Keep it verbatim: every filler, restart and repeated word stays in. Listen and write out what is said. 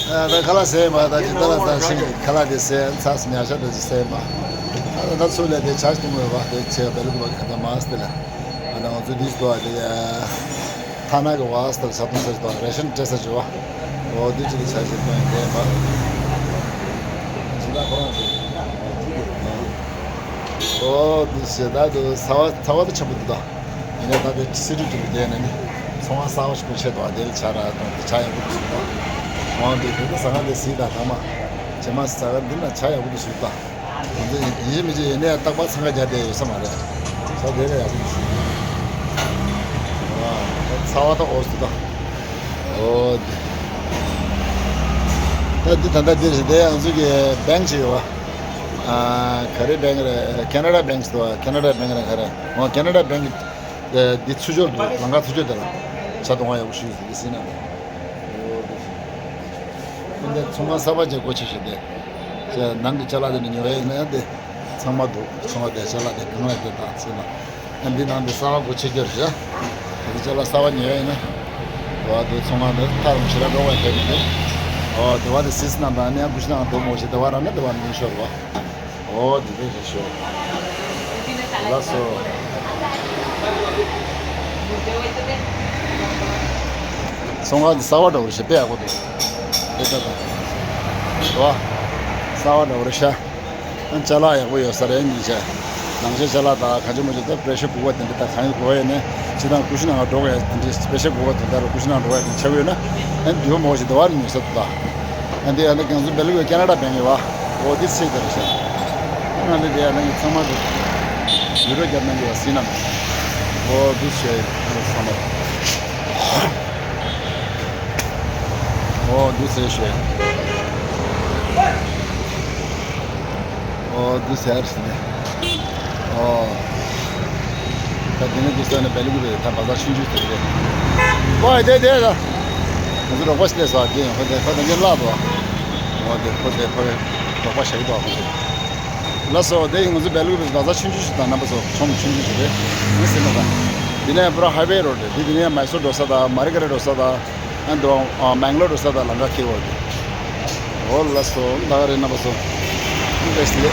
ད་ཁ་ལག་ཟས་མ་ད་ཅི་ད་ལ་ད་ཤིང་གི་ཁ་ལག་དེ་ཟས་ཚ་སི་ཉ་ཤ་དེ་ཟས་མ། ད་ད་ཚུར་ལས་དེ་ཆ་ཞིག་མོས་བ་དེ་ཆེ་བ་བེ་ལུག་བ་ག་ད་མ་སྟེ་ལ། ཨ་ད་ང་ཚོ་དེ་ཞིག་ཏོ་དེ་ཐ་ན་གི་བ་སྟེ་ཆ་ཏུང་ས་ཞིག་ཏོ་རེ་ཤན་སྤྲད་ས་ཞིག་བ། འོ་དེ་ཅི་གི་ཆ་ཞིག་ཏོ་ཡིན་དེ་མ། ཇི་ད་ཁོ་རང་དེ། འོ་དེ་ཞེ་ད་དུ་ཚ་བ་ཚ་བ་དུ་ཆེན་པོ་འདུག་ད། ཡིན་ནའི་ད་ལྟའི་སི་ཊི་ཊི་བུ་དེ་ནས་ནི་ཚོང་བ་གསར་པ་ཞིག་པོ་ཆེད་དུ་དེ་ལ་བྱ་ར་དང་དེ་བྱ་ཡག་པོ་འདུག་ཟེར་ད། འོང་དེ་དེ་ཚོ་ཟ་ཁང་དེ་གཟིགས་དང་ཐ་མ་རྗེས་མ་ཟ་ཁང་འདི་ན་བྱ་ཡག་པོ་འདུག་ཟེར་ད། དེ་ཚོ་ཡིན་མི་བྱེད་ཡིན་ནའི་རྟག་པར་འཚང་ཁ་རྒྱག་བསྡད་ཡོད་ས་མ་རེད། ས་དེ་ལ་ཡག་པོ་འདུག་ཟེར་ད། ཚ་བ་ད་འོ་ཟེར་ད། འོ་དེ། ད་འདི་ད་ལྟ་འདི་རེད་དེ་ང་ཚོ་གི་བེང་ཅིག་ཡོད་བ། ཨ་ག་རེ་བེང་རེད། ཁེ་ན་ཌ་བེང་ཟེར་བ། ཁེ་ན་ཌ་བེང་རེད་ག་རེ། འོ་ཁེ་ན་ཌ་བེང་གི། ཨེ་འདི་ཚུར་སྦྱོར་འདུག་ལམ་ཁ་ཚུར་སྦྱོར་དེ་ལ་ཆ་གཏོང་བ་ཡག་པོ་ཞུས་ཟིན་གྱི་ཟིན་ན། ཁོ་འདི་ཚོང་ཁང་གསར་པ་ཅིག་སྒོ་ཕྱེ་ཞིག་དེ། ཅེ་ནང་གི་ཅ་ལག་དེ་ནི་ཉོ་ཡ་ཡིན་ན་ཡང་དེ་ཚང་མ་འདུག་ཚོང་ཁང་དེ་ཅ་ལག་དེ་གང་ལ་དེ་དང་ཟིན་ན། ཨ་འདི་ནང་དེ་གསར་པ་སྒོ་ཕྱེ་རྒྱུ་རེད་ཤག་དེ་ཅ་ལག་གསར་པ་ཉོ་ཡ་ཡིན་ན། བ་དེ་ཚོང་ཁང་དེ་ཐག་རིང་ཞེ་དྲག་འགྲོ་བ་ཡིན་དེ། འོ་དེ་བ་དེ་སིས་ནང་དང་ནི་ཡང་ཀུ་ཤུ་ནང་འགྲོ་མོ་ཞིག་དེ་བ་ར་ན་དེ་བ་ནི་ཤོར་བ། ཨོ་དེ་འདྲ་ཞིག་ཤོད། ལགས་སོ། ཚོང་ཁང་འདི་གསར་པ་འདྲ་བོ་ཞིག་དཔེ་ཡག་པོ་འདུག་དེ་ལྟ་དང་། ཨོ། གསར་པ་འདྲ་བོ་རེད་ཤག་ཨ་ཅ་ལག་ཡག་པོ་ཡོད་ས་རེད་སྙིང་རྗེ། ནང་ཆེན་ཅ་ལག་དང་ག་ཅི་མོ་ཅི་ད་པྲེ་ཤར་ཀུ་ཀར་དེ་འདྲ་ད་གང་ཡོད་གོ་ཡོད་ནས་ཅི་དང་ཀུ་ཤུ་ནང་འགྲོ་གི་ཡ་དེ་འདྲ་པྲེ་ཤར་ཀུ་ཀར་དེ་འདྲ་རུ་ཀུ་ཤུ་ནང་འགྲོ་གི་ཡ་དེ་འདྲ་ཆགས་ཡོད་ན་ཨ་འདི་བ་མོ་ཞིག་འདི་བ་རུ་ཉོས་ས་འདུག་ད། ཨ་འདི་ཨ་ནི་ང་ཚོ་བེ་ལི་ཀི་ཁེ་ན་ཌ་བེང་ཡོད་བ། འོ་འདི་ཚེ་དེ་རེད་ཤག་ཨ་འདི་འདི་ཨ་ནི་ཚང་མ་འདི་ཡུ་རོ་རྒྱབ་གནང་གི་ཡོད་སྲིད་ན། འོ་འདི་ཚེ་ཨ་ནི་ཚང་མ། འོ་འདི་ཚེ་ཤེ། འོ་འདི་ཚེ་ཨ་རེད་ཟེར་ནས། ཨོ། ད་དེ་ནས་དུས་ས་ནས་བེ་ལི་ཀུ་རེད། ད་བ་ཟ་ཆུང་ཆུང་དེ་རེད། ཨོ་དེ་དེ་ད། ང་ཚོ་རོགས་པ་ཞིག་སླེབས་སོང་། དེ་ཁོ་དེ་ཁོ་དེ་ངས་བརླག་འདུག་ཨོ་དེ་ཁོ་དེ་ཁོ་རོགས་པ་ཞིག་འདུག་ཁོ་དེ། ལགས་སོ། དེ་ང་ཚོ་བེ་ལི་ཀུ་རེད། བ་ཟ་ཆུང་ཆུང་ཞིག་དང་རྣམ་པ་ཚོ་ཆུང་ཆུང་ཆུང་ཞིག་རེད། ངས་ཟེར་ན་ད། དེ་ནས་པུ་ར་ཧའི་ཝེ་རོ་ཌི་རེད། དེ་དེ་ནས་མའི་སོར་འགྲོ་ས་དང་མ་རི་ཀ་རེ་འགྲོ་ས་དང་། ཨ་འདི་བ་མེང་ལོར་འགྲོ་ས་དང་ལམ་ཁ་ཁེལ་བ་རེད། ཨོ་ལགས་སོ། ད་ག་རེ་རྣམ་པ་ཚོ། ཨིན་བེ་སི་ལེ།